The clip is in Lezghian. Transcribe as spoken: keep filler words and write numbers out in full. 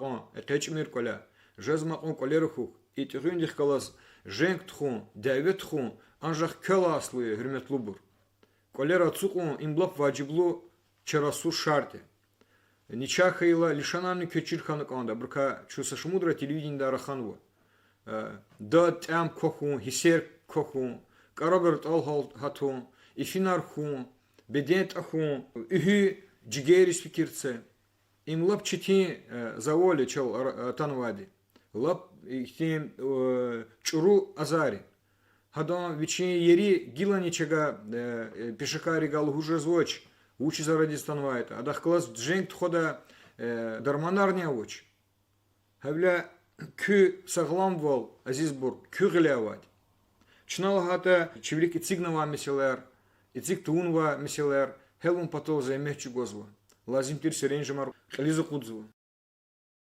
кьван экъечӀмир кӀваляй. Жезмай кьван кӀвалера хьухь. И тӀегъуьндихъ галаз женг тухун, дяве тухун анжах квелай аслу я, гьуьрметлубур. КӀвалера ацукьун— им лап важиблу, чарасуз шартӀ я. Начагъ хьайила лишанарни квез чир хьана кӀанда, абурукай чун са шумудра телевидениедай раханва. Э, дад-тӀям квахьун, гьиссер квахьун, кӀарабра тӀал гьал-, гьатун, ифинар хьун, беден тӀа хьун, уьгьуь, жигерриз фикир це. Им лап четин, э, завал я чал ара-, атанвайди. Лап ихьтин, э, чӀуру азар я. Гьадан вичин ери гилани чага, э, э, пешекаррикай лугьуз жезвач, вучиз арадиз атанвайтӀа. Адахъ галаз женг тухуда, э, дарманарни авач. Гьавиляй куь сагъламвал, азизбур, куь гъиле авайди. Чна лагьайтӀа, чи вилик эцигнавай месэлаяр, эциг тавунвай месэлаяр гьялун патал зегьмет чӀугвазва. Лазим тир серенжемар кьилиз акъудзава.